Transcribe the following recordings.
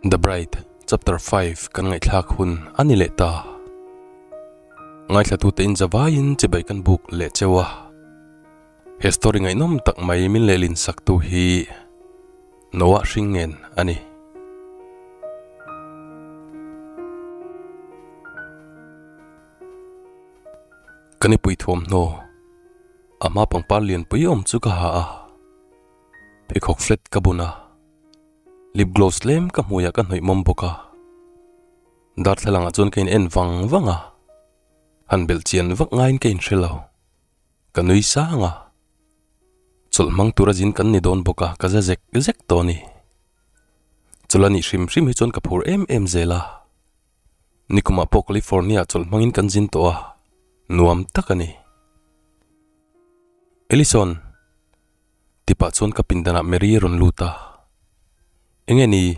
The Bride Chapter 5 kan ngaihthlak hun a ni leh ta. Ngaithlatute in zavaiin chibai kan buk leh cheu a. He story ngaihnawm tak mai min lehlin saktu hi Noah Hringen a ni. Ka nipui thuamhnaw a hma pangpar lianpui awm chu ka ha a, pheikhawk flat ka bun a. Lip gloss tlem ka hmuiah ka hnawih mawm bawk a, darthlalangah chuan ka in en vang vang a, han belh chian vak ngaiin ka inhre lo, ka nui sang a, chawlh hmang tura zin kan ni dawn bawk a, ka za zek zek tawh a ni. Chawlh a nih hrim hrim hi chuan ka phur em em zel a, nikumah pawh California-ah chawlh hmangin kan zin tawh a, nuam tak a ni. Ellison! Tipah chuan ka pindanah Mary a rawn lut a, Enge ni?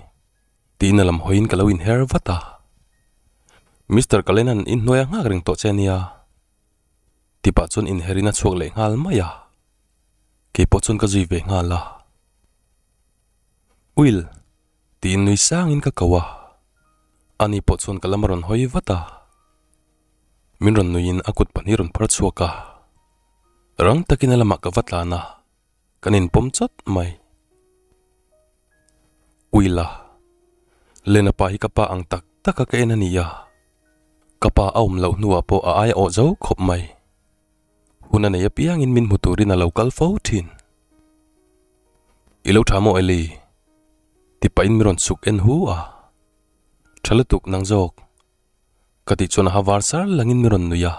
tiin a lam hawiin ka lo inher vat a. Mister Kalena'n inhnuai a nghak reng tawh che ania. Tipah chuan inherin a chhuak leh nghal mai a. Keipawh chuan ka zui ve nghal a. Will! tiin nui sangin ka ko a. Ani pawh chuan ka lam a rawn hawi vat a. Min rawn nuiin a kut pahnih rawn phar chhuak a. Rang takin a lamah ka va tlan a, kan inpawm chawt mai. Uila, Lena pa hi ka pa ang tak tak a ka en a ni a, ka pa a awm loh hnuah pawh a aia awh zo khawp mai. Hun a nei apiangin min hmu turin a lo kal fo thin. I lo tha maw Eli? Ti pahin min rawn chhuk en hu a. Tha lutuk nang zawk. Ka tih chuan a ha var sar langin min rawn nui a.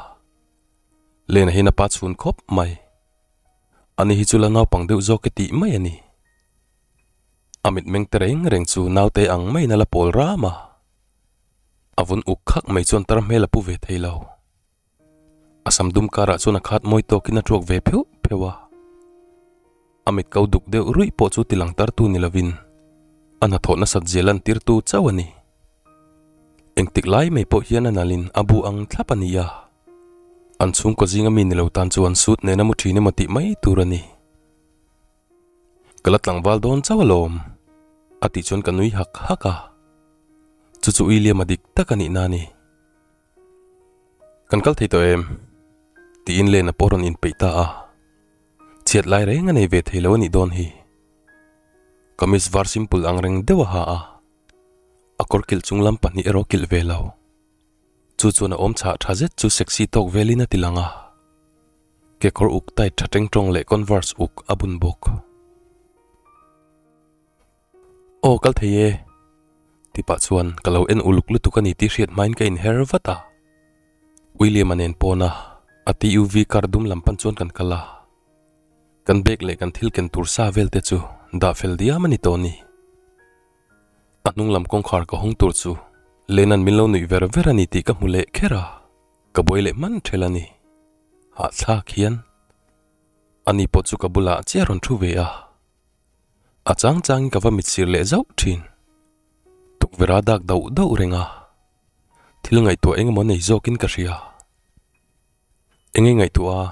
Lena hian a pa chhun khawp mai. Ani hi chu la naupang deuh zawk e tih mai a ni. A mitmeng te reng reng chu naute ang maiin a la pawl ram a. A vun uk khak mai chuan tar hmel a pu ve thei lo. A sam dum karah chuan a khat mawi tawkin a tuak ve pheuh pheuh a. A mit ko duk deuh ruih pawh chu tilang tartu ni lovin a hnathawh nasat zia lantirtu chauh a ni. Engtik lai mai pawh hian a nalin a bu ang thlap a ni a. An chhungkaw zinga mi ni lo tan chuan suit nena mu thin emaw tih mai tur a ni. Ka la tlangval dawn chauh alawm, a tih chuan ka nui hak hak a. Chu chu William a dik tak a nihna a ni. Kan kal thei tawh em? Tiin Lena pawh rawn inpeih ta a. Chhiat lai reng a nei ve thei lo a nih dawn hi. Kamis var simple ang reng deuh a ha a, a kawr kilh chung lam pahnih erawh kilh ve lo. Chu chuan a awm chhah tha zet chu sexy tawk velin a ti lang a. Kekawr uk tight tha teng tawng leh converse uk a bun bawk. Aw kal thei e. Ti pah chuan ka lo en uluk lutuk a ni tih hriat hmain ka inher vat a. William-a nen pawna a TUV car dum lam pan chuan kan kal a. Kan bag leh kan thil ken tur sa vel te chu dah fel diam a ni tawh ni. A hnung lam kawngkhar ka hawng tur chu Lena'n min lo nuih ver ver a ni tih ka hmu leh kher a, ka buai leh hman ṭhel a ni. Hahthlak hian ani pawh chu ka bulah chiah rawn thu ve a. A chang changin ka va mitsir leh zauh thin. Tukverh a dak dauh dauh reng a, thil ngaihtuah eng emaw nei zawkin ka hria. Enge ngaihtuah a,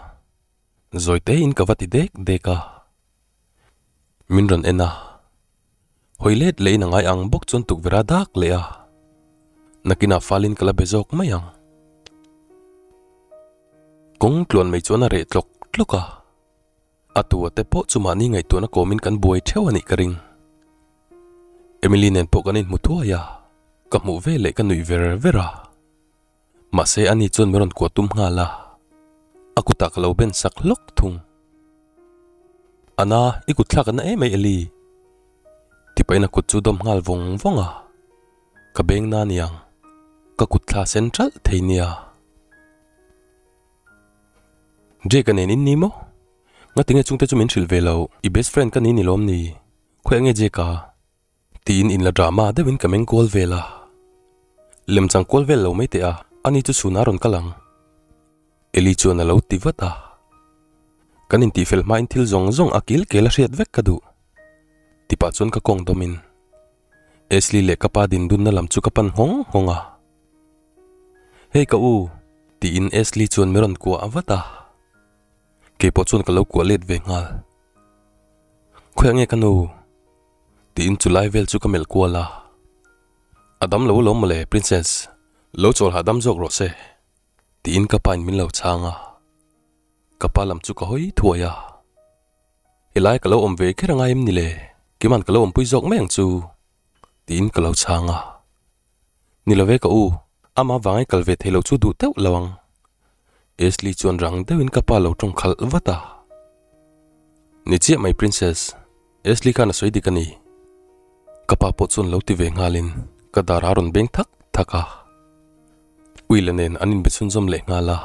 zawi tein ka va ti dek dek a. Min rawn en a, hawi let lehin a ngai ang bawk chuan tukverh a dak leh a, nakinah falin ka la be zawk mai ang. Kawng tluan mai chuan a reh tlawk tlawk a. A tu a te pawh chu mahni ngaihtuahna kawmin kan buai theuh a nih ka ring. Emily nen pawh kan inhmu thuai a, ka hmuh ve leh ka nuih ver ver a. Mahse ani chuan min rawn kuah tum nghal a, a kutah ka lo ben sak hlawk thung. Ana, i kut thlak a na em ai Eli? Ti pahin a kut chu dawm nghal vawng vawng a. Ka beng na niang, ka kut thla sen ṭalh thei nia. Jake a nen in ni maw? Ngatinge chungte chu min hrilh ve lo, i best friend ka ni ni lawm ni? Khawiah nge Jake a? Tiin in la drama deuhin ka meng kual vel a. Lemchang kual vel lo mai teh a, ani chu chhunah a rawn kal ang. Eli chuan a lo ti vat a. Kan intihfel hmain thil zawng zawng a kil kel a hriat vek ka duh. Tipah chuan ka kawng dawmin Ashley leh ka pa dindunna lam chu ka pan nghawng nghawng a. Hey ka u! tiin Ashley chuan min rawn kuah vat a. Keipawh chuan ka lo kuah let ve nghal. Khawiah nge ka nu? tiin chu lai vel chu ka melh kual a. A dam lo alawm mawle Princess, lo chawl hahdam zawk rawh se, tiin ka pain min lo chhang a. Ka pa lam chu ka hawi thuai a. Helai ka lo awm ve kher angai em ni le, Kiman ka lo awmpui zawk mai ang chu, tiin ka lo chhang a. Ni lo ve ka u, ama vangai kal ve thei lo chu duh teuh lo ang. Ashley chuan rang deuhin ka pa lo tawng khalh vat a. Ni chiah mai Princess, Ashley khan a sawi dik a ni. Ka pa pawh chuan lo ti ve nghalin ka dar a rawn beng thak thak a. Uila nen an inbe chhunzawm leh nghal a.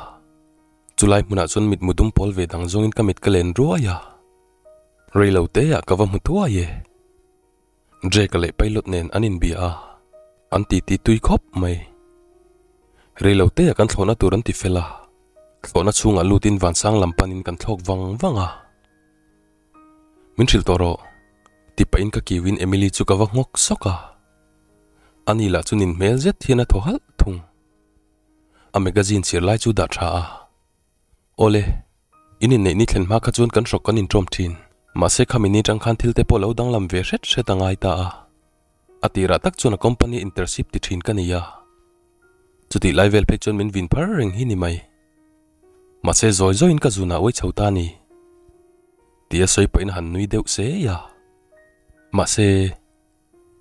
Chulai hmunah chuan mitmu dum pawl ve dang zawngin ka mit ka len ruai a. Reilo teah ka va hmu thuai e. Drake-a leh Pilot nen an inbia a, an titi tui khawp mai. Reilo teah kan thlawhna tur an ti fel a, thlawhna chhungah lutin vansang lam panin kan thlawk vang vang a. Min hrilh tawh rawh, ti pahin ka kiuin Emily chu ka va nghawk sawk a. Ani lah chu nin hmel zet hian a thaw halh thung. A magazine chhir lai chu dah tha a. Awle, in inneih ni thlen hma kha chuan kan hrawk kan inṭawm ṭhin. Mahse khami ni ṭang khan thil te pawh lo danglam ve hret hret a ngai ta a. A tirah tak chuan a company internship ti ṭhin ka nei a. Chutih lai vel phei chuan min vin phar reng hi ni mai. Mahse zawi zawiin ka zunah uai chho ta a ni. Tia sawi pahin a han nui deuh se a. Mahse.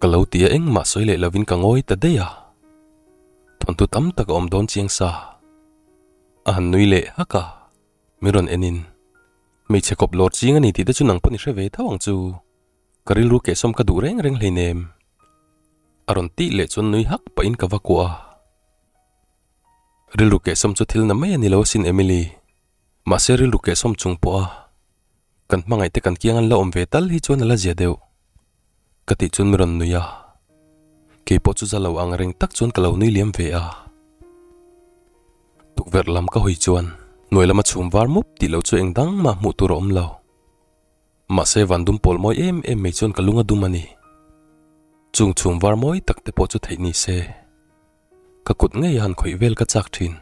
Ka lo ti a engmah sawi leh lovin ka ngawi ta daih a. Thawnthu tam tak a awm dawn chiang sa. A han nui leh hak a, min rawn en in, Hmeichhe kawp lawr ching a ni tih te chu nang pawh ni hre ve tho ang chu. Ka rilru kehsawm ka duh reng reng hleinem. A rawn tih leh chuan nui hak pahin ka va kuah a. Rilru kehsawm chu thil na mai a ni lo asin Emily. Mahse rilru kehsawm chung pawh a kan hmangaih te kan kiang an la awm ve tal hi chuan a la zia deuh. Ka tih chuan mi rawn nui a, keipawh chu za lo ang reng tak chuan ka lo nui liam ve a. Tukverh lam ka hawi chuan hnuai lama chhum var mup tih loh chu eng dang mah hmuh tur a awm lo. Mahse van dum pawl mawi em em mai chuan ka lung a dum a ni. Chung chhum var mawi tak te pawh chu theih ni se. Ka kut ngei a han khawih vel ka chak thin.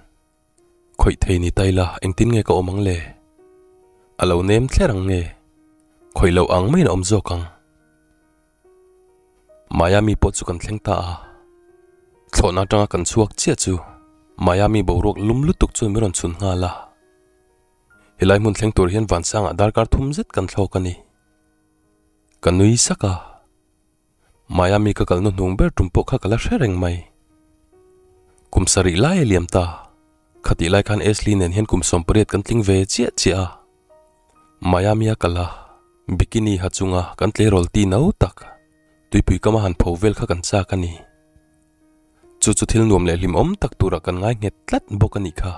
Khawih thei ni ta ila engtin nge ka awm ang le? A lo nem thler ang nge? Khawih loh ang maiin a awm zawk ang. Miami pawh chu kan thleng ta a. Thlawhna atanga kan chhuak chiah chu Miami boruak lum lutuk chuan min rawn chhun nghal a. Helai hmun thleng tur hian vansangah darkar thum zet kan thlawk a ni. Ka nui sak a. Miami ka kalna hnung ber tum pawh kha ka la hre reng mai. Kum sarih lai a liam ta. Khatih lai khan Ashley nen hian kum 18 kan tling ve chiah chiah a. Miami a kal a, bikini ha chunga kan tleirawl ti no tak, tuipui kama han pho vel kha kan chak a ni. Chu chu thil nuam leh hlimawm tak turah kan ngai nghet tlat bawk a nih kha.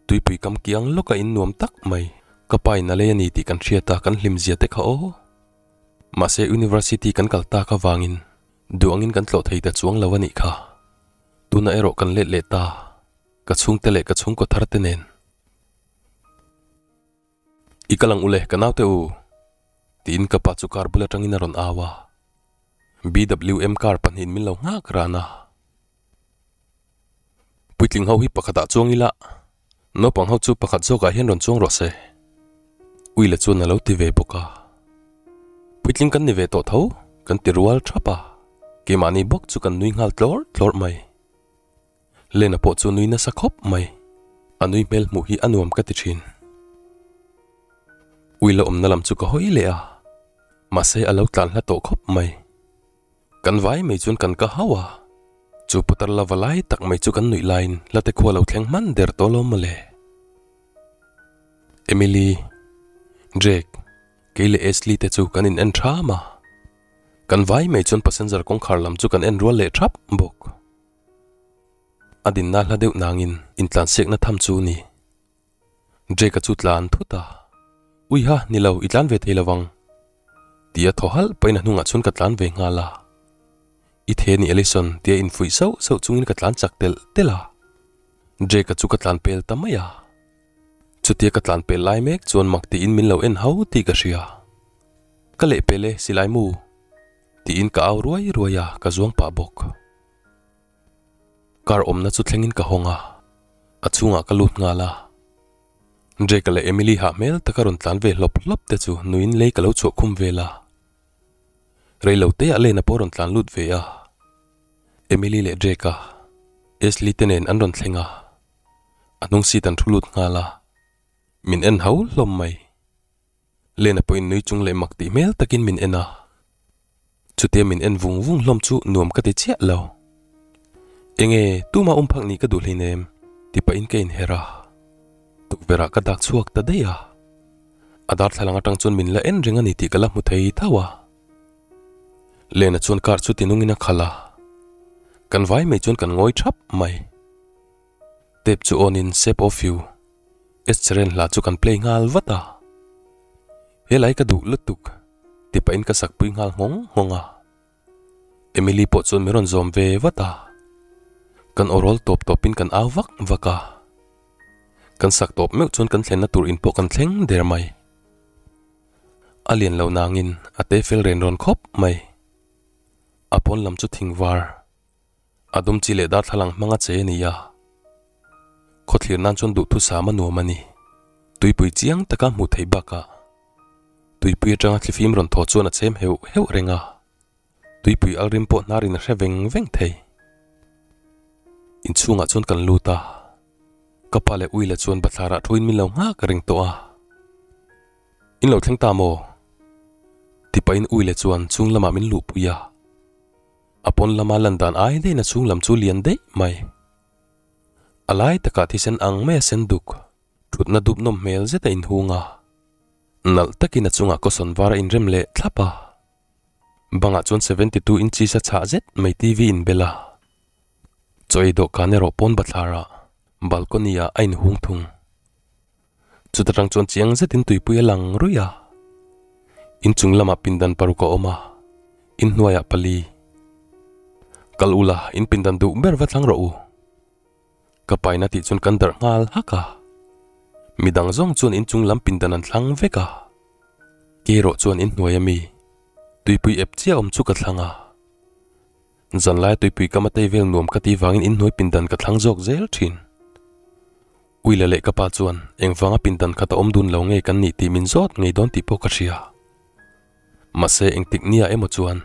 Tuipui kam kiang lawka in nuam tak mai, ka pa in a lei a ni tih kan hriat a, kan hlim zia te kha aw. Mahse University kan kal tak avangin duh angin kan tlawh thei ta chuang lo a nih kha. Tunah erawh kan let leh ta, ka chhungte leh ka chhungkaw thar te nen. I kal ang ule ka naute u! Tiin ka pa chu car bul atangin a rawn au a. BWM car pahnihin min lo nghak ran a. Puitling ho hi pakhatah chuang ila, naupang ho chu pakhat zawkah hian rawn chuang rawh se. Uila chuan a lo ti ve bawk a. Puitling kan ni ve tawh tho, kan ti rual thap a. Keimahni bawk chu kan nui nghal tlawr tlawr mai. Lena pawh chu nui nasa khawp mai. A nui hmel hmuh hi a nuam ka ti thin. Uila awmna lam chu ka hawi leh a, mahse a lo tlan hla tawh khawp mai. Kan vai mai chuan kan ka hauh a, chu putar lava lai tak mai chu kan nuih laiin la te khua lo thleng hman der tawh lo mawle. Emily, Drake, kei leh Ashley te chu kan in en thram a, kan vai mai chuan passenger kawngkhar lam chu kan en rual leh thap bawk. A dinna hla deuh nangin intlansiakna tham chu ni. Drake-a chu tlan thut a, Uiha, ni lo, i tlan ve thei lovang. Tia thaw halh pahin a hnungah chuan ka tlan ve nghal a. I the ni Allison, tia infuih sauh sauh chungin ka tlan chak telh telh a. Drake-a chu ka tlan pel ta mai a. Chutia ka tlan pel lai mek chuan mak tiin min lo en hau tih ka hria. Ka leh pel e, silai mu! Tiin ka au ruai ruai a, ka zuang pah bawk. Car awmna chu thlengin ka hawng a, a chhungah ka lut nghal a. Drake-a leh Emily hah hmel taka rawn tlan ve hlawp hlawp te chu nuiin lei ka lo chhuah khum vel a. Reilo te ah lane-a pawh rawn tlan lut ve a. Emily leh Drake-a, Ashley te nen an rawn thleng a, a hnung seat an thu lut nghal a, min en hau hlawm mai. Lena pawhin nui chung leh mak tih hmel takin min en a, chutia min en vung vung hlawm chu nuam ka ti chiah lo. Enge tuma um phak nih ka duh hleinem ti pahin ka inher a, tukverh ah ka dak chhuak ta daih a, a darthlalang atang chuan min la en reng a ni tih ka la hmu thei tho a. Lena chuan car chu tinungin a khalh a, kan vai mai chuan kan ngawi thap mai. Tape chu on in Shape of You, Ed Sheeran hla chu kan play nghal vat a. Helai ka duh lutuk ti pahin ka sakpui nghal nghawng nghawng a. Emily pawh chuan min rawn zawm ve vat a. Kan awrawl tawp tawpin kan au vak vak a. Kan sak tawp meuh chuan kan thlenna tur in pawh kan thleng der mai. A lian lo nangin a te fel ren rawn khawp mai. A pawn lam chu thing var, a dum chi leh darthlalang hmanga che a ni a. Khawthlir nan chuan duhthusam a nuam a ni. Tuipui chiang taka hmuh theih bakah tuipui atanga thlifim rawn thaw chuan a chem heuh heuh reng a. Tuipui alrim pawh hnarin a hre veng veng thei. Inchhungah chuan kan lut a, ka pa leh Uila chuan bathlarah thuin min lo nghak reng tawh a. In lo thleng ta maw? Ti pahin Uila chuan chung lamah min luhpui a. A pawn lama lan dan ai daihin a chhung lam chu lian daih mai. A lai takah thisen ang mai a sen duk, thutna dup nawm hmel zet a inhung a. Nalh takin a chungah kawsawn var a inrem leh thlap a. Bangah chuan 72 inches a chhah zet mai TV in bel a. Chaw ei dawhkan erawh pawn bathlarah balcony ah a inhung thung. Chuta tang chuan chiang zetin tuipui a lang ruih a. Inchung lamah pindan paruk a awm a, inhnuaiah pali. Kal ula, in pindan duh ber va thlang rawh u. Ka paina tih chuan kan darh nghal hak a, midang zawng chuan inchung lam pindan an thlang vek a, kerawh chuan inhnuai ami tuipui ep chiah awm chu ka thlang a, zanlai tuipui kam a tei vel nuam ka tih vangin inhnuai pindan ka thlang zawk zel thin. Uila leh ka pa chuan engvanga pindan khat a awm dun lo nge kan nih tih min zawt ngei dawn tih pawh ka hria. Mahse engtik nia emaw chuan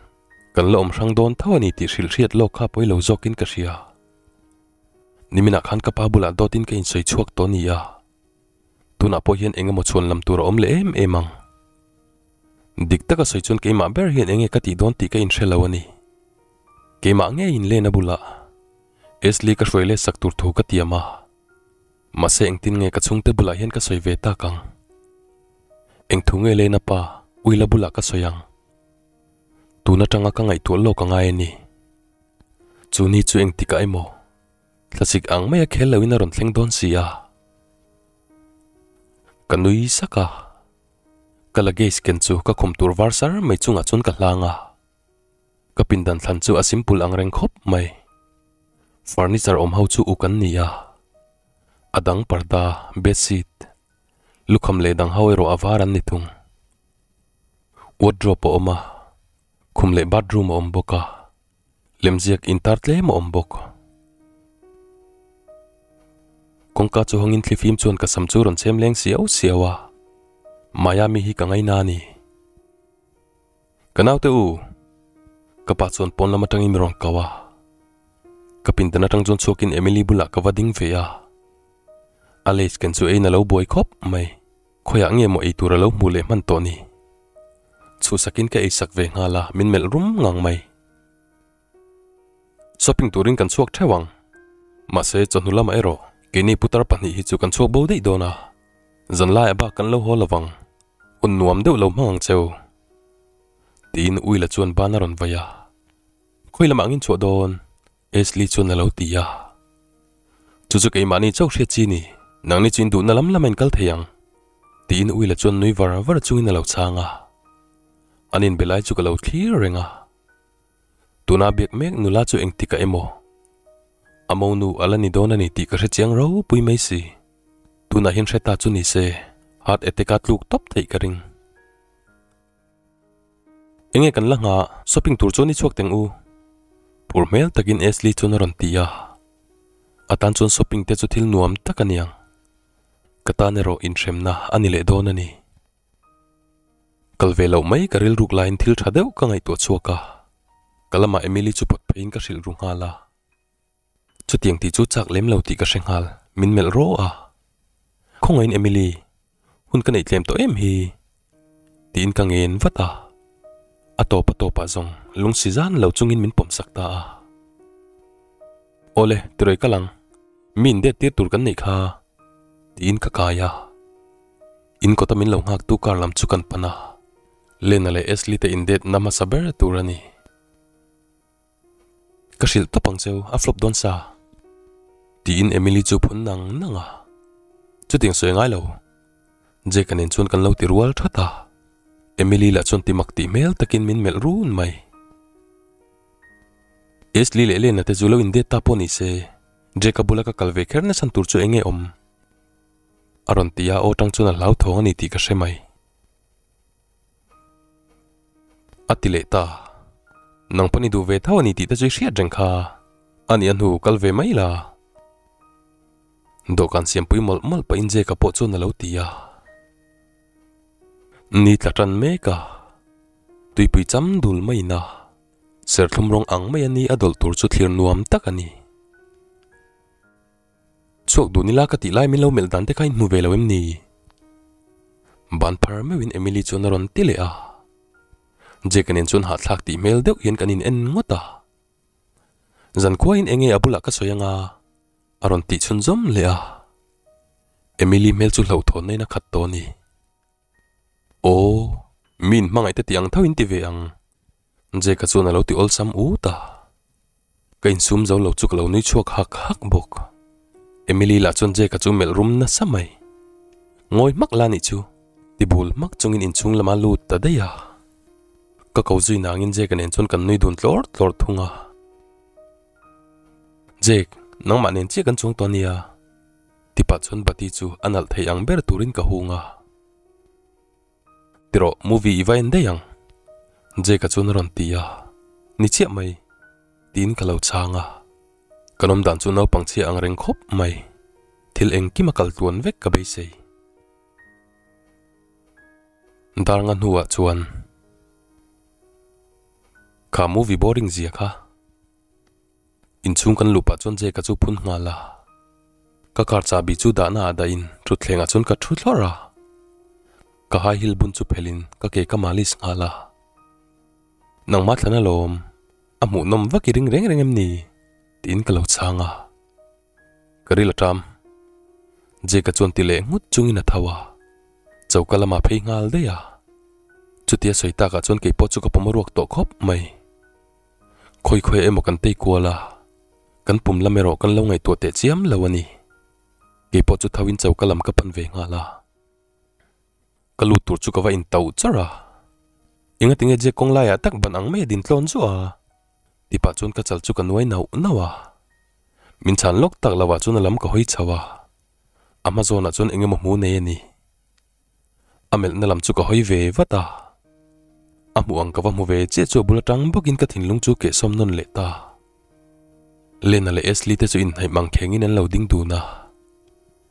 kan la awm hrang dawn tho a ni tih hrilh hriat lawk kha pawi lo zawkin ka hria. Niminah khan ka pa bulah dawtin ka insawi chhuak tawh ni a, tunah pawh hian eng emaw chhuan lam tur a awm leh em em ang. Dik taka sawi chuan keimah ber hian enge ka tih dawn tih ka inhre lo a ni. Keimah ngeiin Lena bulah Ashley ka hruai let sak tur thu ka tiam a, mahse engtin nge ka chhungte bulah hian ka sawi ve tak ang? Eng thu nge Lena pa Uila bulah ka sawi ang? Tun atanga ka ngaihtuah lawk a ngai a ni. Chu ni chu engtikah emaw thlasik ang maia khel loin a rawn thleng dawn si a. Ka nui sak a, ka luggage ken chu ka khum tur var sar mai chungah chuan ka hlang a. Ka pindan thlan chu a simple ang reng khawp mai. Furniture awm ho chu uk an ni a, a dang parda, bedsheet, lukham leh dang ho erawh a var an ni thung. Wardrobe a awm a, khum leh bathroom a awm bawk a. Lemziak intar tlem a awm bawk. Kawngka chu hawngin thlifim chuan ka sam chu rawn chhem leng siau siau a, Miami hi ka ngaina a ni. Ka naute u! Ka pa chuan pawn lam atangin mi rawn kau a. Ka pindan atang chuan chhuakin Emily bulah ka va ding ve a. A lace ken chu eiin a lo buai khawp mai. Khawiah nge maw ei tur a lo hmuh leh hman tawh ni? Chhuhsakin ka eisak ve nghal a, min melh rum ngang mai. Shopping turin kan chhuak theuh ang. Mahse, chawhnu lamah erawh keini putar pahnih hi chu kan chhuak bo daih dawn a. Zanlaiah bak kan lo haw lo vang. Hun nuam deuh lo hmang ang cheu. Tiin Uila chuan ban a rawn vai a. Khawi lamah angin chhuah dawn? Ashley chuan a lo ti a. Chu chu keimahni chauh hriat chi ni, nangni chu in duhna lam lamah in kal thei ang. Tiin Uila chuan nui var var chungin a lo chhang a. An inbe lai chu ka lo thlir reng a. Tuna biak mek nula chu engtikah emaw a monu a la ni dawn a ni tih ka hre chiang ropui mai si. Tunah hian hre ta chu ni se, heart attack a tluk tawp theih ka ring. Enge kan la nghah, shopping tur chuan i chhuak teng u. Phur hmel takin Ashley chuan a rawn ti a. A tan chuan shopping te chu thil nuam tak a niang. Ka tan erawh inhremna a ni leh dawn a ni. Kal ve loh mai ka rilruk laiin thil tha deuh ka ngaihtuah chhuak a. Ka lamah Emily chu pawt pheiin ka hrilh ru nghal a. Chutiang tih chu chak lem lo tih ka hre nghal, min melh rawh a. Khawngaihin Emily, hun ka neih tlem tawh em hi? Tiin ka ngen vat a. A tawp a tawpah zawng lungsi zan lo chungin min pawmsak ta a. Awle, tirei kal ang. Mi indet tir tur kan neih kha, tiin ka kai a. In kawta min lo nghaktu car lam chu kan pan a. Lena leh Ashley te indet na hmasa ber tur a ni. Ka hrilh tawp ang cheu, a flop dawn sa. Tiin Emily chu phun nang nang a. Chutiang sawi ngai lo. Jake-a nen chuan kan lo ti rual that a. Emily lah chuan ti mak tih hmel takin min melh run mai. Ashley leh Lena te chu lo indet ta pawh ni se, Jake-a bula ka kal ve kher na chhan tur chu eng nge awm? A rawn ti a, aw tang chuan a hlauthawng a ni tih ka hre mai. A ti leh ta. Nang pawn i duh ve tho a ni tih te chu i hriat reng kha. A nih a hnu kal ve mai la. Dawhkan siampui mawlh mawlh pahin Jake-a pawh chuan a lo ti a. Ni tla tan mek a. Tuipui cham dul maiin a. Serthlum rawng ang mai a ni a dawlh tur chu thlir nuam tak a ni. Chhuak duh nila ka tih lai min lo melh dan te kha in hmu ve lo em ni? Ban phar meuhin Emily chuan a rawn ti leh a. Jake-a nen chuan hahthlak tih hmel deuh hian kan in en ngawt a. Zankhuain enge a bulah ka sawi anga? A rawn tih chhun zawm leh a. Emily hmel chu hlauhthawnna in a khat tawh a ni. Aw, mi in hmangaih te tih ang tho in ti ve ang. Jake-a chuan a lo ti awlsam ut a. Ka insum zo lo chu ka lo nui chhuak hak hak bawk. Emily lah chuan Jake-a chu melh rum nasa mai. Ngawi hmak la nih chu, ti bul hmak chungin inchhung lama lut ta daih a. Ka ko zui nangin Jake-a nen chuan kan nui dun tlawr tlawr thung a. Jake, nangmah nen chiah kan chuang tawh ania, ti pah chuan bati chu a nalh thei ang ber turin ka hung a. Tirawh, movie i va en daih ang, Jake-a chuan a rawn ti a. Ni chiah mai, tiin ka lo chhang a. Kan awm dan chu naupang chhia ang reng khawp mai. Thil engkim a kal tluan vek ka beisei. Dar nga hnuah chuan kha movie boring zia kha. Inchhung kan luh pah chuan Jake-a chu phun nghal a. Ka car chahbi chu dahna ah dahin thutthlengah chuan ka thu thlawrh a. Ka high heel bun chu phelhin ka ke ka malis nghal a. Nangmah thlan alawm, a hmuhnawm vak i ring reng reng em ni? tiin ka lo chhang a. Ka ril a ṭam. Jake-a chuan ti leh nghut chungin a tho a. Choka lamah phei nghal daih a. Chutia sawi takah chuan keipawh chu ka pawm a ruak tawh khawp mai. Khawi khawi emaw kan tei kual a, kan pum lam erawh kan lo ngaihtuah teh chiam lo a ni. Kei pawh chu tho in choka lam ka pan ve nghal a. Ka lut tur chu ka va in tauh char a. Enga tinge Jack kawng laiah tak ban ang mai a din tlawn zuah a? Ti pah chuan ka chal chu ka nuai nauh nauh a. Min chhan lawk tak lo ah chuan a lam ka hawi chho a. A hma zawnah chuan eng emaw hmu nei a ni. A melhna lam chu ka hawi ve vat a, a hmuh ang ka va hmu ve chiah chu a bul atang bawkin ka thinlung chu kehsawm nawn leh ta. Lena leh Ashley te chu inhnaih mang khengin an lo ding dun a,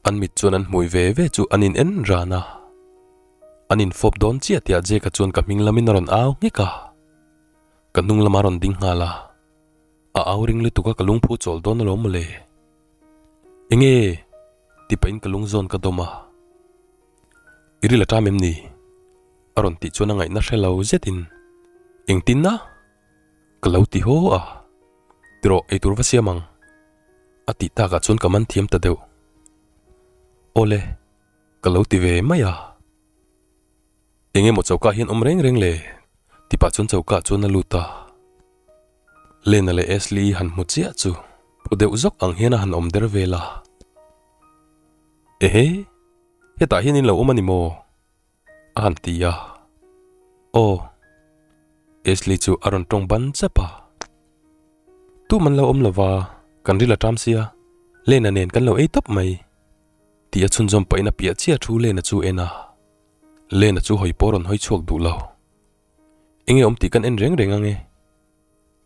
an mit chuan an hmui ve ve chu an in en ran a. An infawp dawn chiah tihah Jake-a chuan ka hming lamin a rawn au nghek a, ka hnung lama rawn ding nghal a, a au ring lutuk a ka lungphu chawl dawn alawm mawle. Enge? Ti pahin ka lung zawn ka dawm a. I ril a ṭam em ni? A rawn tih chuan a ngaihna hre lo zetin, Engtin a? Ka lo ti haw a. Tirawh, eitur va siam ang. A tih takah chuan ka man thiam ta deuh. Awle, ka lo ti ve mai a. Eng emaw choka hian awm reng reng le? Ti pah chuan choka chuan a lut a. Lena leh Ashley han hmu chiah chu phu deuh zawk ang hian a han awm der vel a. Ehe, hetah hian in lo awm a ni maw? A han ti a. Aw. Ashley chu a rawn tawng ban chap a. Tum an lo awm lova, kan ril a ṭam sia, Lena nen kan lo ei tawp mai. Tih a chhunzawm pahin a piah chiah thu Lena chu en a. Lena chu hawi pawh rawn hawi chhuak duh lo. Enge awm tih kan en reng reng ange?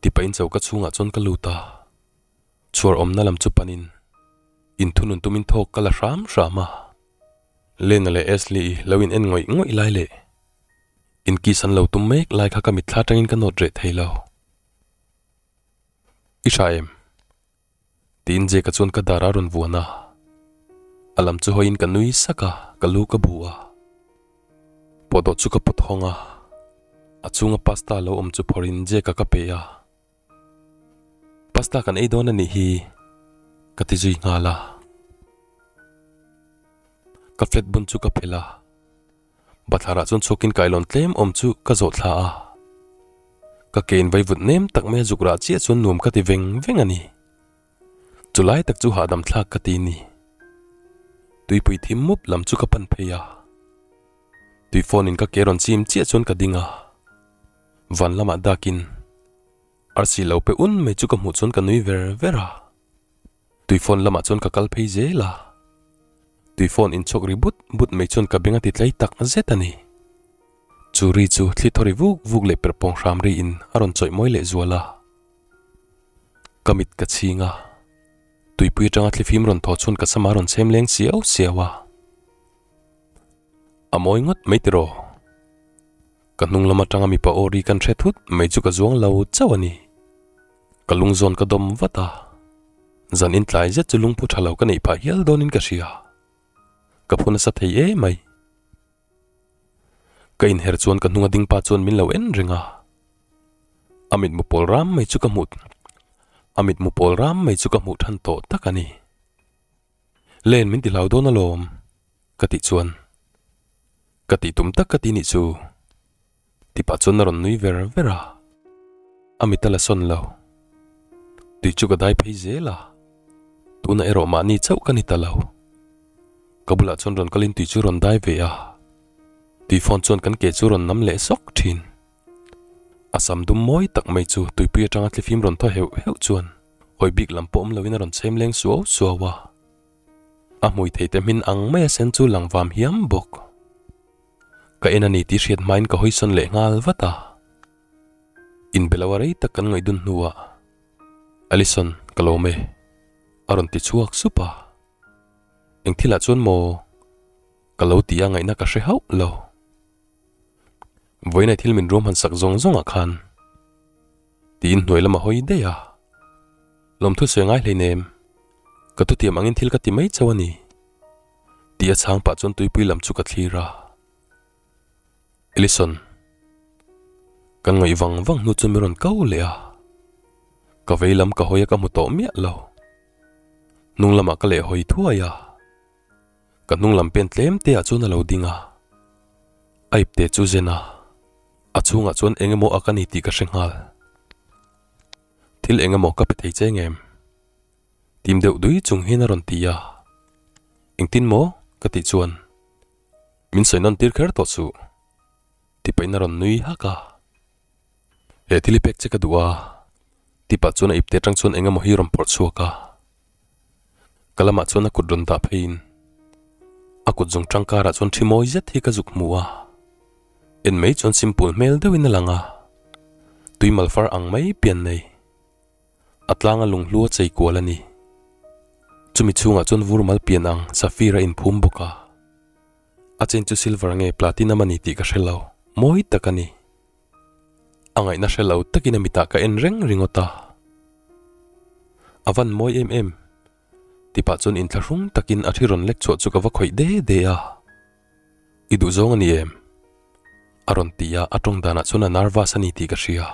Ti pahin choka chhungah chuan ka lut a. Chhuar awmna lam chu panin inthunun tumin thawk ka la hram hram a. Lena leh Ashley-i lo in en ngawih ngawih lai leh inkiss an lo tum mek lai kha ka mitthla atangin ka nawt reh thei lo. I hra em? Tiin Jake-a chuan ka dar a rawn vuan a. A lam chu hawiin ka nui sak a, ka lu ka bu a. Pawhdawh chu ka pawt hawng a, a chhunga pasta lo awm chu phawrhin Jake-a ka pe a. Pasta kan ei dawn a nih hi, ka ti zui nghal a. Ka flat bun chu ka phelh a, Bathlarah chuan chhuakin kailawn tlem awm chu ka zawh thla a. Ka ke in vaivut nem tak mai a zuk rah chiah chuan nuam ka ti veng veng a ni. Chulai tak chu hahdam thlak ka ti ni. Tuipui thim mup lam chu ka pan phei a. Tui phone in ka ke rawn chim chiah chuan ka ding a. Van lamah dakin arsi lo pe un mai chu ka hmuh chuan ka nui ver ver a. Tui phone lamah chuan ka kal phei zel a, tui phone inchhawk ri but but mai chuan ka beng a ti tlai tak zet a ni. Chu ri chu thli thaw ri vuk vuk leh perh pawng hram riin a rawn chawih mawi leh zual a. Ka mit ka chhing a, tuipui atanga thli fim rawn thaw chhun ka sama rawn chhem leng siau siau a. A mawi ngawt mai tiraw? Ka hnung lam atanga mipa aw ri kan hre thut mai chu ka zuang lo chauh a ni. Ka lungzawn ka dawm vat a, zan in tlai zet chu lungphu tha lo ka neih phah hial dawnin ka hria. Ka phu nasa thei e mai. Ka inher chuan ka hnunga ding pa chuan min lo en reng a. A mitmu pawl ram mai chu ka hmuh a mitmu pawl ram mai chu ka hmuh than tawh tak a ni. Len min ti hlau dawn alawm ka tih chuan ka tih tum tak ka ti nih chu ti pah chuan a rawn nui ver ver a, a mit a la sawn lo. Tui chu ka dai phei zel a, tunah erawh mahni chauh ka ni ta lo. Ka bulah chuan rawn kalin tui chu rawn dai ve a, tui phone chuan kan ke chu rawn nam leh sawk thin. A sam dum mawi tak mai chu tuipui atanga thlifim rawn thaw heuh heuh chuan hawi bik lam pawh awm loin a rawn chhem leng suau suau a. A hmui thei te hmin ang mai a sen chu lang vam hiam bawk. Ka en a ni tih hriat hmain ka hawi sawn leh nghal vat a. Inbe lo a rei tak kan ngaih dun hnuah Allison ka lawm e a rawn ti chhuak sup a. Eng thilah chuan maw ka lo ti a ngaihna ka hre hauh lo. Vawiinah thil min ruam han sak zawng zawngah khan tiin hnuai lam a hawi daih a, Lawmthu sawi ngai hleinem, ka thutiam angin thil ka ti mai chauh a ni tih a chhang pah chuan tuipui lam chu ka thlir a. Ellison, kan ngaih vang vang hnu chuan min rawn ko leh a, ka vei lam ka hawi a ka hmu tawh miah lo. Hnung lamah ka leh hawi thuai a. Ka hnung lam pen tlem te ah chuan a lo ding a, a ip te chu zen a, a chhungah chuan eng emaw a ka ni tih ka hre nghal. Thil eng emaw ka pe thei che ngem? Tim deuh dui chung hian a rawn ti a, Engtin maw? ka tih chuan min sawi nawn tir kher tawh suh ti pahin a rawn nui hak a. He thil hi pek che ka duh a ti pah chuan a ip te atang chuan eng emaw hi rawn phawrh chhuak a. Ka lamah chuan a kut rawn dah pheiin a kut zawng tangkarah chuan thi mawi zet hi ka zuk hmu a, en mai chuan simple hmel deuhin a lang a, tui malfar ang mai pian nei, a tlanga lunghlua chei kual a ni. Chumi chhungah chuan vur mal pian ang sapphire a inphum bawk a, a chen chu silver nge platinum a ni tih ka hre lo, mawi tak a ni. A ngaihna hre lo takin a mitah ka en reng ringawt a. A van mawi em em. Tipah chuan inthlahrung takin a thi rawn lek chhuah chu ka va khawih de de a. I duh zawng a ni em? A rawn ti a, a tawng danah chuan a nervous a ni tih ka hria.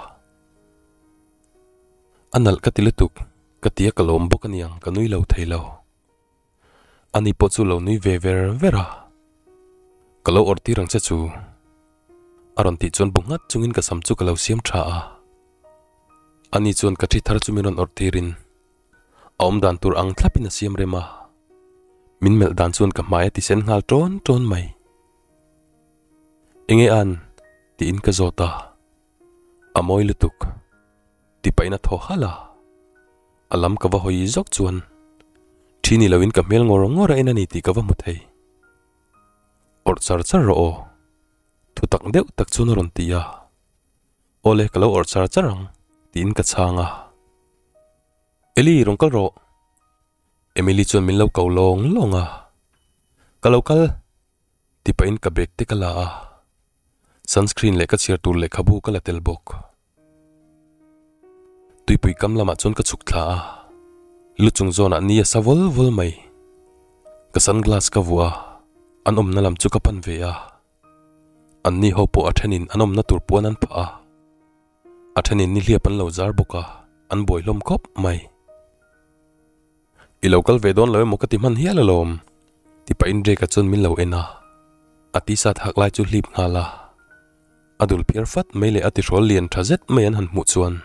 A nalh ka ti lutuk, ka ti a ka lawm bawk a niang ka nui lo thei lo. Ani pawh chu lo nui ve ver ver a, Ka lo awrh tir ang che chu. A rawn tih chuan bu nghat chungin ka sam chu ka lo siam tha a. Ani chuan ka thi thar chu min rawn awrh tirin a awm dan tur ang thlapin a siam rem a. Min melh dan chuan ka hmai a ti sen nghal tawn tawn mai. Enge an? tiin ka zawt a. A mawi lutuk. Ti pahin a thaw halh a. A lam ka va hawi zawk chuan thi ni loin ka hmel ngawr ngawr a en a ni tih ka va hmu thei. Awrh char char rawh aw. Thu tak deuh tak chuan a rawn ti a. Awle ka lo awrh char char ang tiin ka chhang a. Eli rawn kal rawh. Emily chuan min lo ko lawng lawng a. Ka lo kal ti pahin ka bag te ka la a. Sunscreen leh ka chhiar tur lehkhabu ka la tel bawk. Tuipui kam lamah chuan ka chhuk thla a, lu chung zawnah ni a sa vawl vawl mai. Ka sunglass ka vuah a, an awmna lam chu ka pan ve a. Anni ho pawh a thenin an awmna tur puan an phah a, a thenin nihliap an lo zar bawk a, an buai hlawm khawp mai. I lo kal ve dawn lo emaw ka ti hman hial alawm, ti pahin Drake-a chuan min lo en a, a t-shirt hak lai chu hlip nghal a. A dul phiar fat mai leh a tihrawl lian tha zet mai an han hmuh chuan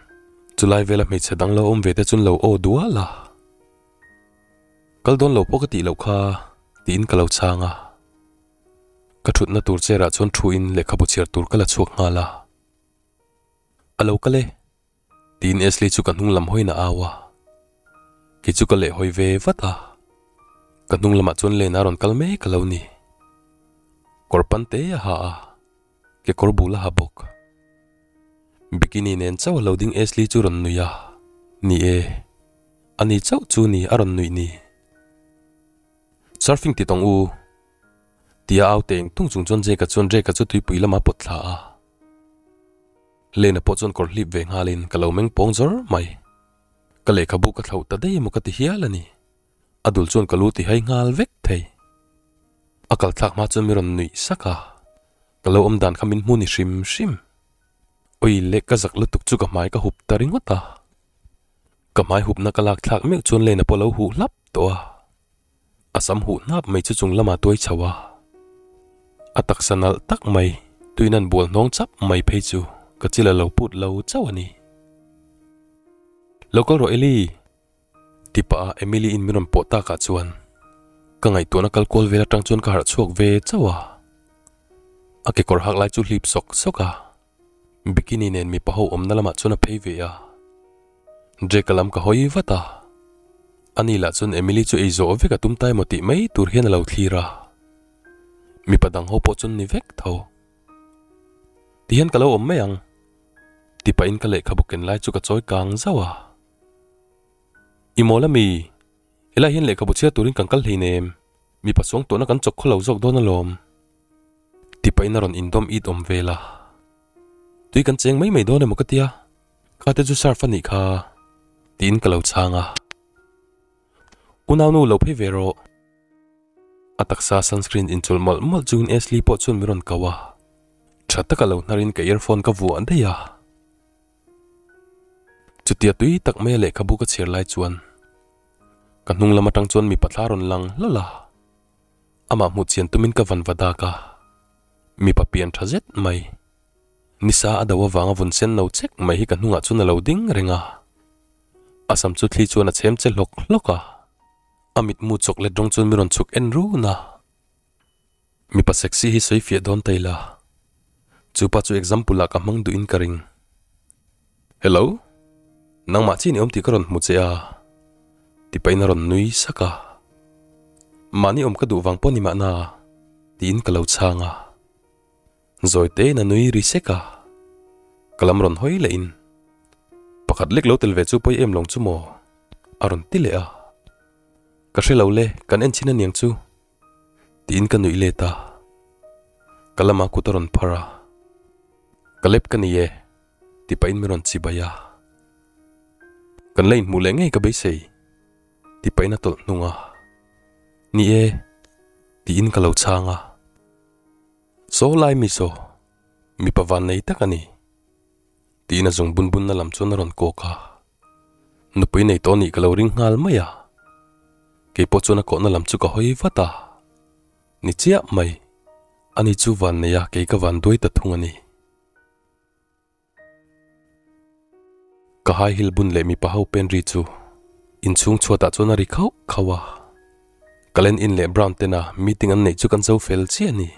chulai vela hmeichhe dang lo awm ve te chuan lo aw dual a. Kal dawn lo pawh ka tih loh kha, tiin ka lo chhang a. Ka thutna tur chair ah chuan thu in lehkhabu chhiar tur ka la chhuak nghal a. A lo kal e, tiin Ashley chu ka hnung lam hawiin a au a. Kei chu ka lehhawi ve vat a, ka hnung lamah chuan lane a rawn kal mek a lo ni. Kawr pan te a ha a, kekawr bul a ha bawk. Bikini nen chauh a lo ding Ashley chu rawn nui a, ni e, ani chauh chu ni a rawn nuih ni. Surfing ti tawng u, tia au teng tung chung chuan Jake-a chuan Drake-a chu tuipui lamah a pawt thla a. Lena pawh chuan kawr hlip ve nghalin ka lo meng pawng zawr mai. Ka lehkhabu ka thlauh ta daih emaw ka ti hial a ni. A dul chuan ka lu ti hai nghal vek thei. A kal thlak hma chuan mi rawn nuih sak a, ka lo awm dan kha min hmu ni hrim hrim. Oi leh ka zak lutuk chu ka hmai ka hup ta ringawt a. Ka hmai hupna ka lak thlak meuh chuan Lena pawh a lo huh hlap tawh a. A sam huh hnap mai chu chung lamah tuai chho a, a taksa nalh tak mai tuin an bual hnawng chap mai phei chu ka chil a lo put lo chauh a ni. Lo kal rawh Eli! Ti pah a Emily in min rawn pawh takah chuan ka ngaihtuahna kal kual vel atang chuan ka harh chhuak ve chauh a, a kekawr hak lai chu hlip sawk sawk a, bikini nen mipa ho awmna lamah chuan a phei ve a. Drake-a lam ka hawi vat a, ani lah chuan Emily chu ei zawh vek a tum ta emaw tih mai tur hian a lo thlir a, mipa dang ho pawh chuan ni vek tho. Tihian ka lo awm mai ang, ti pahin ka lehkhabu ken lai chu ka chawi kang zauh a. I mawl ami? Helai hian lehkhabu chhiar turin kan kal hleinem, mipa suang tawhna kan chawk khaw lo zawk dawn alawm, ti pahin a rawn indawm it awm vel a. Tui kan cheng mai mai dawn emaw ka tia, kha te chu surf a nih kha, tiin ka lo chhang a. Unaunu lo phei ve rawh. A taksa sunscreen inchawlh mawlh mawlh chungin Ashley pawh chuan min rawn ko a. Tha taka lo hnarin ka earphone ka vuah daih a. Chutia tui tak maia lehkhabu ka chhiar lai chuan ka hnung lam atang chuan mipa thla rawn lang hlawlh a. Amah hmuh chian tumin ka van va dak a. Mipa pian tha zet mai. Nisa a do avanga vun sen no chek mai hi ka hnungah chuan a lo ding reng a. A sam chu thli chuan a chhem che hlawk hlawk a. A mitmu chocolate rawng chuan mi rawn chhuk en run a. Mipa sexy hi sawi fiah dawn ta ila. Chupa chu example ah ka hmang duhin ka ring. Hello. Nangmah chin i awm tih ka rawn hmu che a. Ti pahin a rawn nui sak a. Mahni awm ka duh vang pawh ni mahna tiin ka lo chhang a. Zawi tein a nui ri sek a. Ka lam rawn hawi leh in. Pakhat lek lo tel ve chu pawi em lawng chu maw? A rawn ti leh a. Ka hre lo le, kan en chin aniang chu. Tiin ka nuih let a. Ka lama kut a rawn phar a. Ka lep ka ni e, ti pahin min rawn chibai a. Kan la inhmuh leh ngei ka beisei, ti pahin a tawlh hnung a. Ni e, tiin ka lo chhang a. Saw lai mi saw, mipa van nei tak a ni, tiin a zung bun bunna lam chuan a rawn kawk a. Nupui nei tawh nih ka lo ring nghal mai a, kei pawh chuan a kawhna lam chu ka hawi vat a. Ni chiah mai, ani chu van nei a kei ka van duai ta thung a ni. Ka high heel bun leh mipa ho pen ri chu inchhung chhuatah chuan a ri khauh khauh a. Ka len in leh Brown tena meeting an neih chu kan zo fel chiah a ni.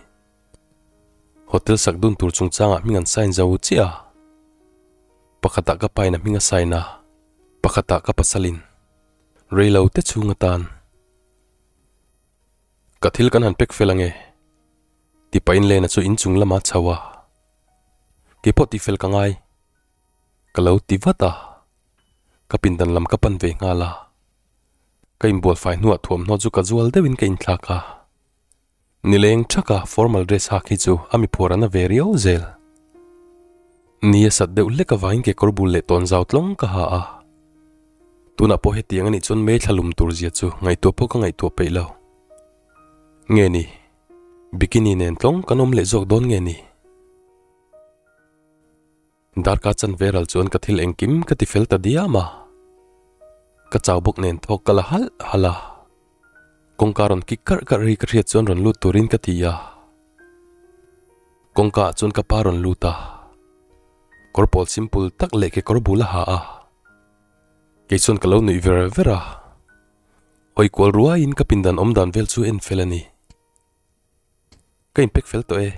Hotel sak dun tur chungchangah hming an sign zo chiah a. Pakhatah ka pain a hming a sign a, pakhatah ka pasalin reilo te chhung atan ka thil kan han pack fel ange ti pahin Lena chu inchung lamah a chho a. Kei pawh tihfel ka ngai. Ka lo ti vat a, ka pindan lam ka pan ve nghal a. Ka inbual fai hnuah thuamhnaw chu ka zual deuhin ka inthlak a. Nileng thaka formal dress hak hi chu a mi phuar a na ve riau zel. Ni a sat deuh hlek avangin kekawr bul leh tawn zau tlawng ka ha a. Tunah pawh hetiang a nih chuan May thla lum tur zia chu ngaihtuah pawh ka ngaihtuah peih lo. Nge ni? Bikini nen tlawng kan awm leh zawk dawn nge ni? Darkar chan ve ral chuan ka thil engkim ka ti fel ta diam a. Ka chau bawk nen thawk ka la halh halh a. Kawngka rawn kik karh karh ri ka hriat chuan rawn lut turin ka ti a. Kawngka ah chuan ka pa rawn lut a. Kawr pawl simple tak leh kekawr bul a ha a. Kei chuan ka lo nuih ver ver a. Hawi kual ruaiin ka pindan awm dan vel chu en fel a ni. Ka inpek fel tawh e.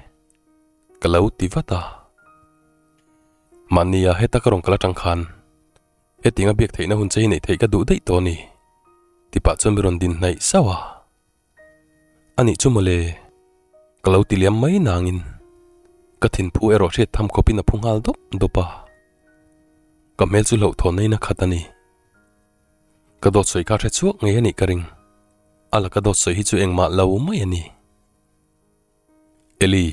Ka lo ti vat a. Mahnia heta ka rawn kal atang khan hetiang a biak theihna hun che hi neih theih ka duh daih tawh a ni. Tipah chuan mi rawn din hnaih sauh a. Anih chu mawle, ka lo ti liam mai nangin ka thinphu erawh hriat tham khawpin a phu nghal dawp dawp a. Ka hmel chu hlauhthawn nain a khat a ni. Ka dawt sawi kha hre chhuak ngei a nih ka ring. A laka dawt sawi hi chu engmah lo mai a ni. Eli,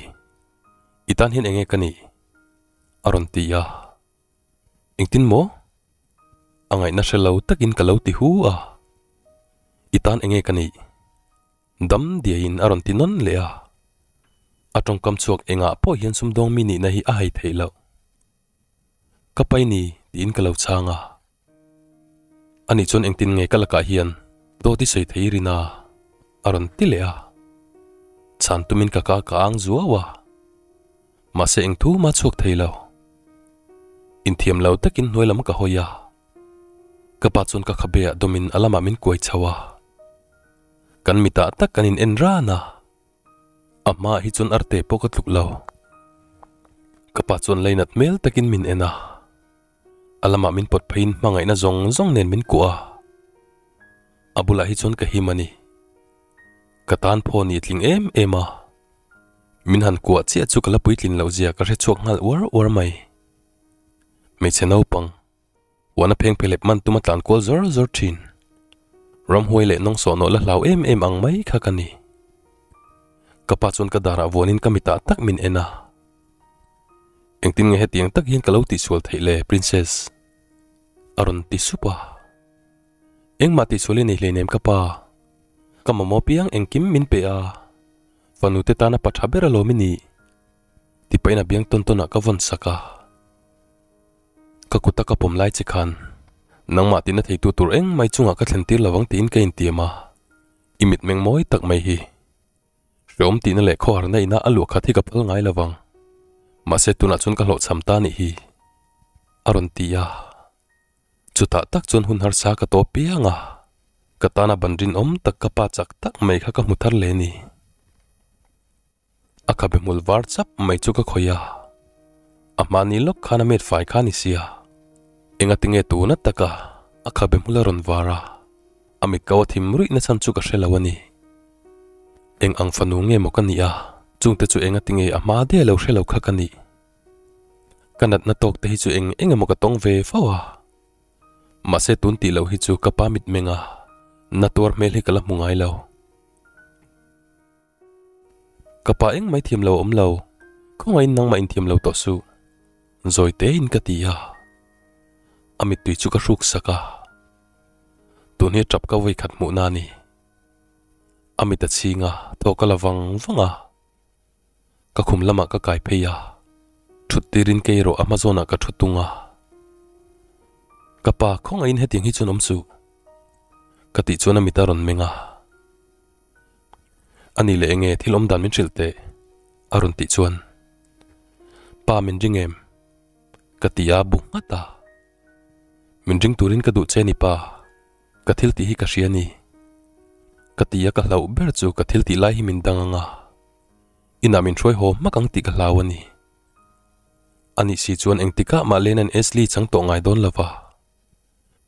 i tan hian enge ka nih? A rawn ti a. Engtin maw? A ngaihna hre lo takin ka lo ti hu a. I tan enge ka nih? Dam diaiin a rawn ti nawn leh a. A tawngkam chhuak engah pawh hian sumdawng mi nihna hi a hai theih loh. Ka pai ni tiin ka lo chhang a. Ani chuan engtin nge ka lakah hian dawt i sawi thei rin a? A rawn ti leh a. Chhan tumin ka ka ka ang zuau a. Mahse eng thu mah chhuak thei lo. Inthiam lo takin hnuai lam ka hawi a. Ka pa chuan ka khabe ah dawmin a lamah min kuai chho a. Kan mitah tak kan in en ran a. A hmaah hi chuan arte pawh ka tluk lo. Ka pa chuan leinat hmel takin min en a. A lamah min pawt pheiin hmangaihna zawng zawng nen min kuah a. A bulah hi chuan ka him a ni. Ka tan phaw ni tling em em a. Min han kuah chiah chu ka la puitlin loh zia ka hre chhuak nghal uar uar mai. Hmeichhe naupang, huana pheng phelep man tuma tlan kual zawr zawr thin. Ramhuai leh nawng sawhnawh la hlau em em ang mai kha ka ni. Ka pa chuan ka darah vuanin ka mitah tak min en a. Engtin nge hetiang tak hian ka lo tihsual theih le, Princess? A rawn ti sup a. Engmah tihsual i nei hleinem ka pa. Ka mamawh piang engkim min pe a. Fanu te tana pa tha ber alawm i nih. Tipain a biang tawn tawnah ka vawn sak a. Ka kuta ka pawm lai che khan nangmah tina theitu tur engmai chungah ka thlen tir lovang tiin ka intiam a. I mitmeng mawi tak mai hi. Hreawm tihna leh khawharna ina a luah khat hi ka phal ngai lovang. Mahse tunah chuan ka hlawhchham ta nih hi. A rawn ti a. Chutah tak chuan hun harsa ka tawp piang a, ka tana ban rinawm tak ka pa chak tak mai kha ka hmu thar leh ni. A khabe hmul var chap mai chu ka khawih a, a hmahni lawk khan a met fai kha ni sia. Engatinge tuna taka a khabe hmul a rawn var a, a mit ko a thim ruih na chhan chu ka hre lo a ni. Eng ang fanu nge maw ka nih a, chungte chu engatinge a hma deuh lo hre lo kha ka nih. Ka natna tawk te hi chu eng eng emaw ka tawng ve fo a. Mahse tun tih loh hi chu ka pa mitmeng a, na tuar hmel hi ka la hmu ngai lo. Ka pa eng mai thiam lo a awm lo, khawngaihin nangmah inthiam lo tawh suh. Zawi tein ka ti a. A mittui chu ka hruk sak a. Tun hi tap ka vawi khat hmuhna a ni. A mit a chhing a, thaw ka la vang vang a. Ka khum lamah ka kai phei a, thut tirin kei erawh a hma zawnah ka thu tung a. Ka pa khawngaihin hetiang hi chuan awm suh. Ka tih chuan a mit a rawn meng a. A nih leh enge thil awm dan min hrilh teh? A rawn tih chuan. Pa min ring em? Ka ti a bu nghat a. Min ring turin ka duh che ni pa. Ka thil tih hi ka hria ni. Ka ti a ka hlauh ber chu ka thil tih lai hi min dang ang a. Inah min hruai haw hmak ang tih ka hlau a ni. Anih si chuan engtikah mah Len and Ashley chang tawh ngai dawn lo va.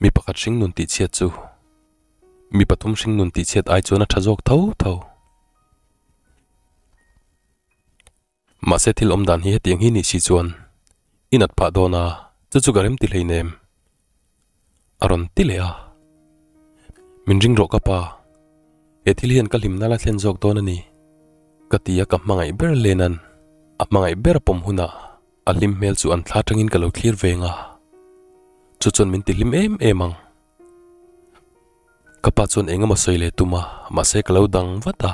Mi pakhat hring nun tih chhiat chu mi pathum hring nun tih chhiat ai chuan a tha zawk tho tho. Mahse thil awm dan hi hetiang hi nih si chuan i nat phah dawn a, chu chu ka rem ti hleinem. A rawn ti leh a. Min ring rawh ka pa, he thil hian ka hlimna la thlen zawk dawn a ni. Ka ti a ka hmangaih ber Lena'n a hmangaih ber a pawm hunah. A hlim hmel chu an thla tangin ka lo thlir veng a, chu chuan min ti hlim em em ang. Ka pa chuan eng emaw sawi leh tum a, mahse ka lo dang vat a.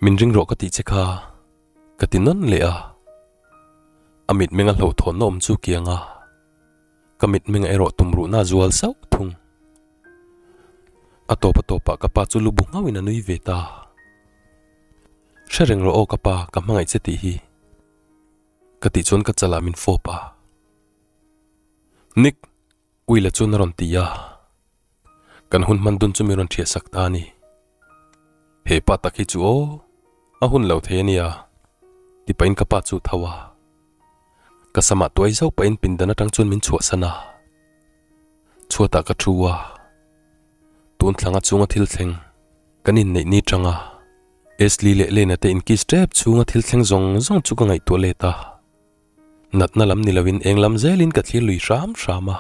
Min ring rawh ka tih che kha, ka ti nawn leh a. A mitmenga hlauhthawnna awm chu kiang a, ka mitmenga erawh tumruhna a zual sauh thung. A tawp a tawpah ka pa chu lu bu nghauhin a nui ve ta. Hre reng rawh aw ka pa, ka hmangaih che tih hi. Ka tih chuan ka chalah min fawp a. Nick! Uila chuan a rawn ti a. Kan hun hman dun chu min rawn ṭhiah sak ta a ni. He pa tak hi chu aw, a hun lo thei a nia, ti pahin ka pa chu tho a. Ka samah tuai zauh pahin pindan aṭang chuan min chhuahsan a. Chhuatah ka ṭhu a. Tun thlanga chunga thil thleng kan inneih ni ṭanga Ashley leh Lena te inkiss ṭep chhunga thil thleng zawng zawng chu ka ngaihtuah let a. Natna lam ni loin eng lam zelin ka thlir lui hram hram a.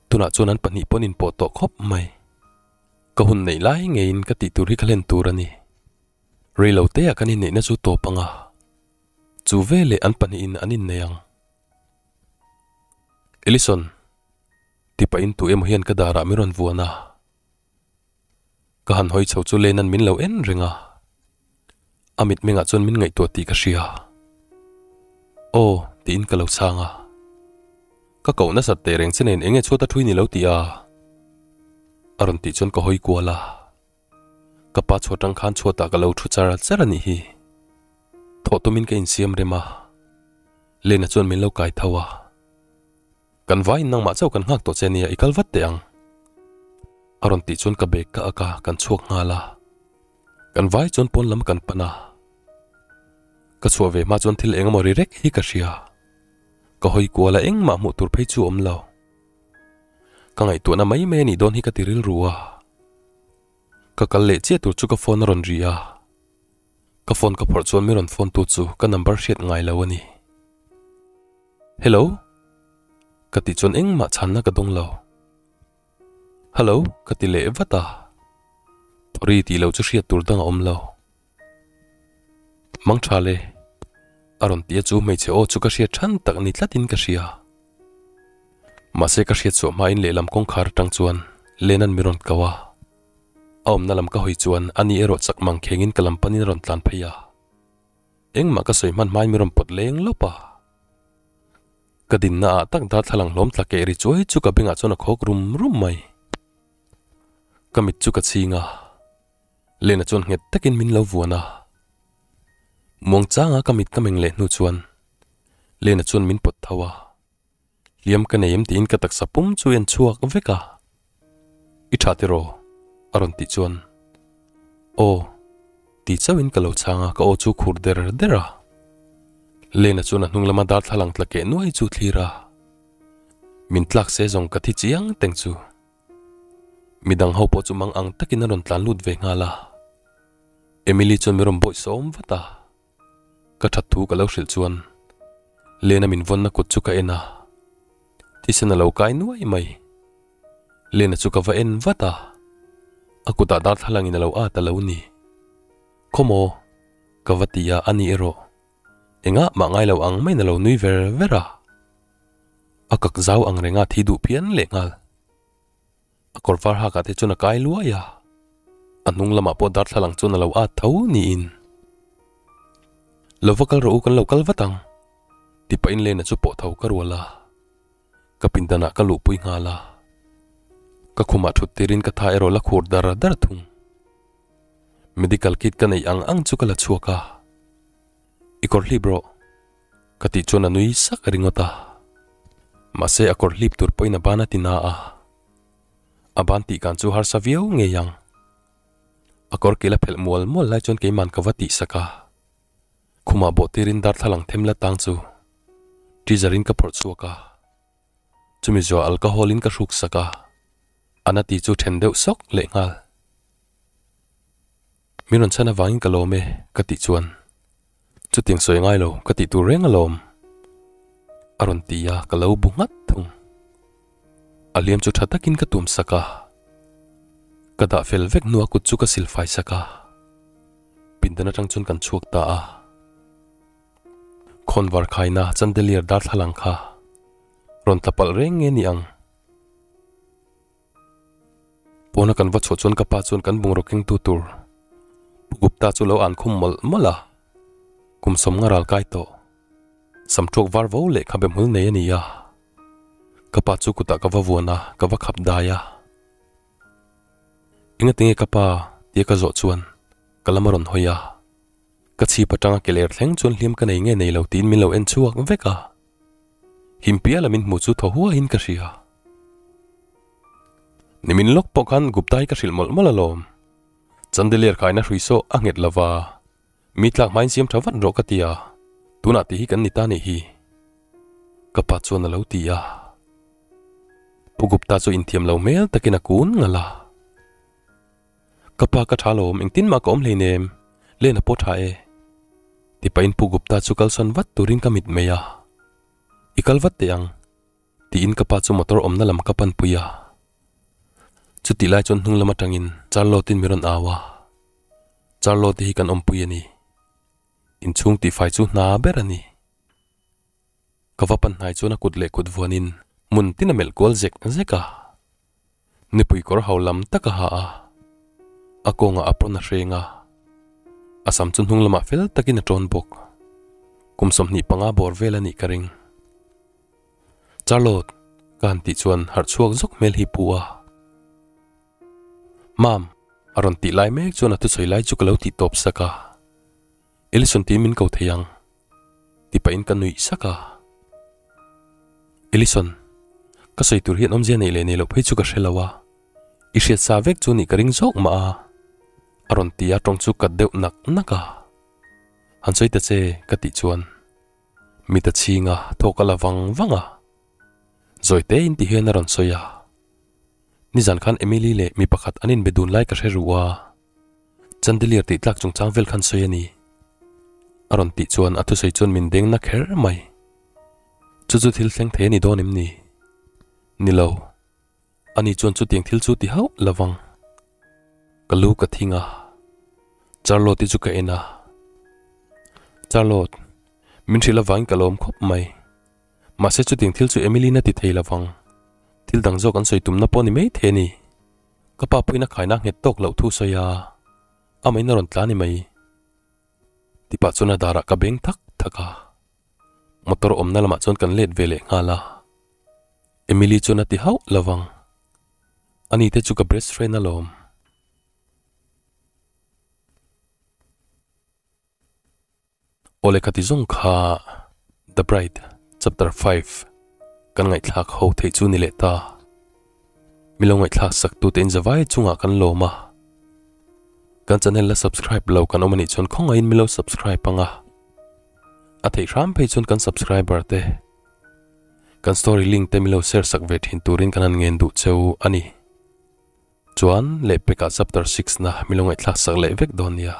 Tunah chuan an pahnih pawn inpawh tawh khawp mai. Ka hun neih lai ngeiin ka tih tur hi ka hlen tur a ni. Rei lo teah kan inneihna chu tawp ang a. Chu veleh an pahnihin an innei ang. Ellison, ti pahin tu emaw hian ka darah min rawn vuan a. Ka han hawi chho chu Lena'n min lo en reng a. A mitmengah chuan min ngaihtuah tih ka hria. Aw, tiin ka lo chhang a. Ka koh nasat teh reng che nen enge chhuat a thui ni lo tih a? A rawn tih chuan ka hawi kual a. Ka pa chhuat tang khan chhuatah ka lo thu char char a nih hi. Thawh tumin ka insiam rem a. Lena chuan min lo kai tho a. Kan vaiin nangmah chauh kan nghak tawh che nia i kal vat teh ang. A rawn tih chuan ka bag ka ak a, kan chhuak nghal a. Kan vai chuan pawn lam kan pan a. Ka chhuah ve hma chuan thil eng emaw ri rek hi ka hria. Ka hawi kual a engmah hmuh tur phei chu awm lo. Ka ngaihtuahna mai mai a nih dawn hi ka ti rilru a. Ka kal leh chiah tur chu ka phone a rawn ri a. Ka phone ka phawrh chuan mi rawn phone tu chu ka number hriat ngai lo a ni. Hello? Ka tih chuan engmah chhanna ka dawng lo. Hello? Ka ti leh vat a. Thawri tih lo chu hriat tur dang a awm lo. Mang tha le. A rawn ti a chu hmeichhe aw chu ka hriat than tak ni tlatin ka hria. Mahse ka hriat chhuah hmain lehlam kawngkhar atang chuan Lena'n mi rawn ko a. A awmna lam ka hawi chuan ani erawh chak mang khengin ka lam panin a rawn tlan phei a. Engmah ka sawi hman hmain mi rawn pawt leng lawp a. Ka dinna ah tak darthlalang hlawm tla keh ri chuai chu ka bengah chuan a khawk rum rum mai. Ka mit chu ka chhing a, Lena chuan nghet takin min lo vuan a. Muangchanga ka mit ka meng leh hnu chuan Lena chuan min pawt tho a. Hliam ka nei em tiin ka taksa pum chu en chhuak vek a. I tha tiraw? a rawn tih chuan Aw ti chauhin ka lo chhang a, ka aw chu khur der der a. Lena chuan a hnung lama darthlalang tla keh nuai chu thlir a. Min tlak se zawng ka thi chiang teng chu. Midang ho pawh chu mang ang takin a rawn tlan lut ve nghal a. Emily chuan min rawn bawih sawm vat a. Ka that thu ka lo hrilh chuan Lena min vawnna kut chu ka en a, thisen a lo kai nuai mai. Lena chu ka va en vat a, a kutah darthlalang in a lo at a lo ni. Khawmaw? Ka va ti a, ani erawh engah mah ngai lo ang maiin a lo nui ver ver a. A kak zau ang renga thi duh phian lehnghal. A kawr var hakah te chuan a kai luai a, a hnung lamah pawh darthlalang chuan a lo at tho niin. Lo va kal rawh u kan lo kal vat ang ti pahin Lena chu pawh tho ka rual a, ka pindanah ka luhpui nghal a, ka khumah thut tirin ka tha erawh la khur dar dar thung. Medical kit ka neih ang ang chu ka la chhuak a, I kawr hlip rawh ka tih chuan a nui sak ringawt a, mahse a kawr hlip tur pawhin a ban a ti na a, a ban tih kan chu harsa viau ngei ang. A kawr kil a phelh mual mual lai chuan keiman ka va tih sak a, khumah bawh tirin darthlalang them la tang chu teaser in ka phawrh chhuak a, chumi zuah alcohol in ka hruk sak a, a na ti chu then deuh sawk leh nghal. Min rawn chhan avangin ka lawm e ka tih chuan chutiang sawi ngai lo ka tih tur reng alawm a rawn ti a, ka lo bu nghat thung. A hliam chu tha takin ka tum sak a, ka dah fel vek hnuah kut chu ka silfai sak a, pindan atang chuan kan chhuak ta a. Khawnvar khaina chandelier darthlalang kha rawn tla palh reng nge ni ang? Pawna kan va chhuah chuan ka pa chuan kan bungraw kengtu tur Pu Gupta chu lo an khum mawlh mawlh a, kum sawmnga ral kai tawh. Samthuak var vo leh khabe hmul nei a ni a, ka pa chu kutah ka va vuan a, ka va khap dai a. Engatinge ka pa tia ka zawh chuan ka lam a rawn hawi a, ka chhip atanga ke ler thleng chuan hliam ka nei nge nei lo tiin min lo en chhuak vek a. Himpiala min hmuh chu thaw huaiin ka hria. Nimin lawk pawh khan Gupta hi ka hrilh mawlh mawlh alawm. Chandelier khaina hrui saw a nghet lova, mi tlak hmain siam tha vat rawh ka ti a, tunah tih hi kan ni ta nih hi. Ka pa chuan a lo ti a. Pu Gupta chu inthiam lo hmel takin a kun ngalh a. Ka pa ka tha lawm, engtin mah ka awm hleinem, len a pawh tha e. Tipahin Pu Gupta chu kalsawn vat turin ka mit mai a. I kal vat teh ang, tiin ka pa chu motor awmna lam ka panpui a. Chutih lai chuan hnung lam atangin Charlotte-in min rawn au a. Charlotte hi kan awmpui a ni. Inchhung tihfai chu hna ber a ni. Ka va pan hnai chuan a kut leh kut vuanin hmun tin a melh kual zek zek a. Nipui kawr hau lam tak a ha a, a kawngah a pawn a hreng a, a sam chu hnung lamah fel takin a tawn bawk. Kum 25 bawr vel a nih ka ring. Charlotte, ka han tih chuan harh chhuak zawk hmel hi pu a. Mam, a rawn tih lai mek chuan a thusawi lai chu ka lo tih tawp sak a. Ellison tiin min ko thei ang, ti pahin ka nuih sak a. Ellison, ka sawi tur hian awmzia neih leh nei loh phei chu ka hre lo a, i hriat sa vek chu nih ka ring zawk mah a, a rawn ti a, tawng chu kat deuh nak nak a. Han sawi ta che, ka tih chuan mit a chhing a, thawk a la vang vang a. Zawi te in ti hian a rawn sawi a. Nizan khan Emily leh mi pakhat an inbe dun lai ka hre ruh a. Chandelier tih tlak chungchang vel khan sawi a ni. A rawn tih chuan a thusawi chuan min deng na kher mai. Chu chu thil thleng thei a ni dawn em ni? Ni lo. Ani chuan chutiang thil chu ti hauh lo vang. Ka lu ka thing a. Charlotte-i chu ka en a. Charlotte, min hrilh avangin ka lawm khawp mai. Mahse chutiang thil chu Emily-in a ti thei lo vang. Thil dang zawk an sawi tumna pawh a ni mai thei a ni. Ka pa pawhin a khaina nghet tawk loh thu sawi a, amahin a rawn tla ni mai. Tipah chuan a darah ka beng thak thak a, motor awmna lamah chuan kan let ve leh nghal a. Emily chuan a ti hauh lo vang, ani te chu ka best friend alawm. Aw lehkha ti zawng kha The Bride Chapter 5 kan ngaihthlak ho theih chu ni leh ta. Milo ngaihthlak sak tu te in zavai chungah kan lawm a. Kan channel la subscribe lo kan awm anih chuan khawngaihin milo subscribe anga. A theih hram phei chuan kan subscriber te kan story link te milo share sak ve thin turin kan han ngen duh cheu a ni. Chuan lehpekah chapter 6 na milo ngaihthlak sak leh vek dawn nia.